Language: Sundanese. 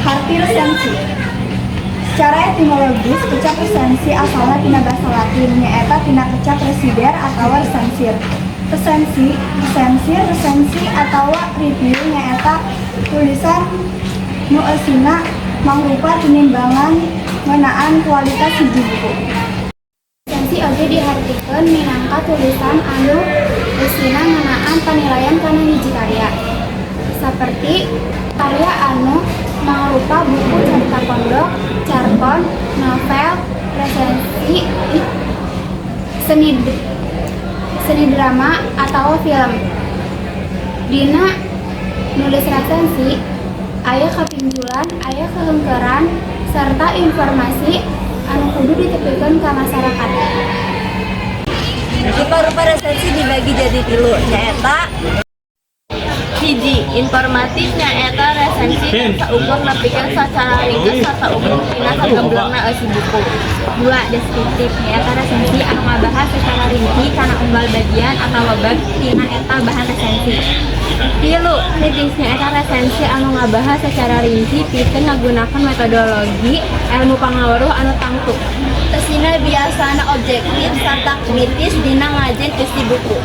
Harti resensi. Secara etimologis, kecap resensi asalna tina bahasa Latin, nyaeta tina kecap residere atau recensir. Resensi, recensir, resensi atau review nyaeta tulisan nu eusina mangrupa tinimbangan ngeunaan kualitas hiji buku. Resensi oge dihartikeun minangka tulisan anu eusina ngeunaan panilaian kana hiji karya. Saperti karya anu mangrupa buku carita pondok, carkon, novel, resensi, seni drama atau film. Dina nulis resensi aya kapinjulan, aya kahengkeran, serta informasi anu kudu ditepikeun ka masyarakat. Rupa-rupa resensi dibagi jadi tilu, nyaeta: Hiji, informatif, nyaeta resensi nu saukur nepikeun sacara ringkes sarta umum tina sagemblengna eusi buku. Dua, deskriptif, nyaeta resensi anu ngabahas secara rinci kana unggal bagian atau bab tina eta bahan resensi. Tilu, kritis, nyaeta resensi anu ngabahas secara rinci pikeun ngagunakeun metodologi ilmu pangaweruh anu tangtu. Eusina biasana objektif sarta kritis dina ngajen eusi buku.